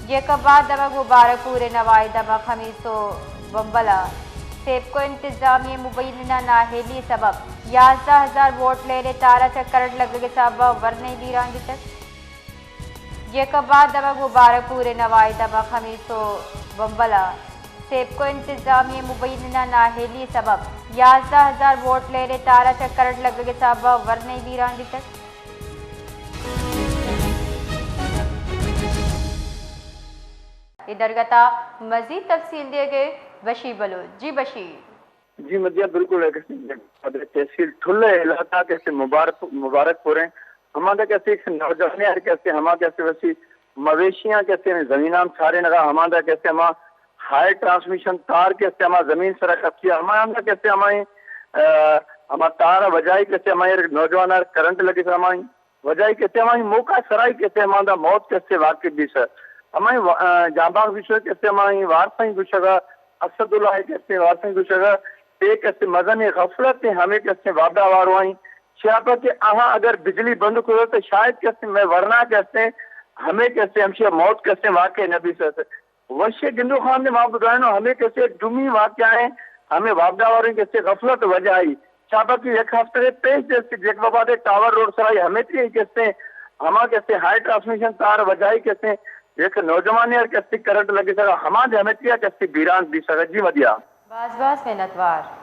جیکب آباد دمگ مبارک پور ءِ نواحی دمگ خمیس ءُ بمبل ءَ سیپکو انتظامیہ ءِ مبینہ نااہلی ءِ سبب یازدہ ہزار وولٹ لین ءِ تار ءَ چہ کرنٹ لگگ ءِ سبب ءَ ورنائی بیران بیتگ۔ جیکب آباد دمگ مبارک پور ءِ نواحی دمگ خمیس ءُ بمبل ءَ سیپکو انتظامیہ ءِ مبینہ نااہلی ءِ سبب یازدہ ہزار وولٹ لین ءِ تار ءَ چہ کرنٹ لگگ ءِ سبب ءَ ورنائی بیران بیتگ۔ اے درگت ءَ مزید تفصیل دیگ ءَ بشیر بلوچ۔ جی بشیر۔ جی مدیا، بالکل ایک تحصیل ٹھلہ علاقہ کسے مبارک، مبارک پور ہیں۔ ہماندا کسے ایک نوجوان ہے کسے ہما کسے وسی مویشیاں کسے زمیناں سارے نگا ہماندا کسے ہما ہائی ٹرانسمیشن تار کسے ہما زمین سرا کپیا ہماندا کسے ہمائیں، آ، ہما تار وجائی کسے ہمائیں نوجوان کرنٹ لگے ہمائیں وجہ ای کسے ہمائی موقع سرائی کسے ہماندا موت کسے واقع بیسہ۔ ہمائی وا-، آ، جانباز گوشگ کسے ہمائی وارثائی گوشگا، اسد اللہ کسے وارثائی گوشگا، اے کسے مزن غفلت ہمیں کسے وابڈا واروائیں۔ چیاپا کہ آہاں اگر بجلی بند کرو تو شاید کسے میں ورنا کسے ہمیں کسے ہمشی موت کسے واقع نہ بیسہ۔ وشی گندو خان نے ما بدائنو ہمیں کسے دومی واقعہ ہیں، ہمیں وابڈا واریں کسے غفلت وجہ ای۔ چابکی یک ہفتہ پیش جیسے جیکب آباد ٹاور روڈ سرائی ہمیں تری کسے ہما کسے ہائی ٹرانسمیشن تار وجہ ای کسے یک نوجوان یار کسے کرنٹ لگے سگا ہما دے ہمیں تری کسے بیران بی سگا۔ جی مدیا۔ باز باز منتوار۔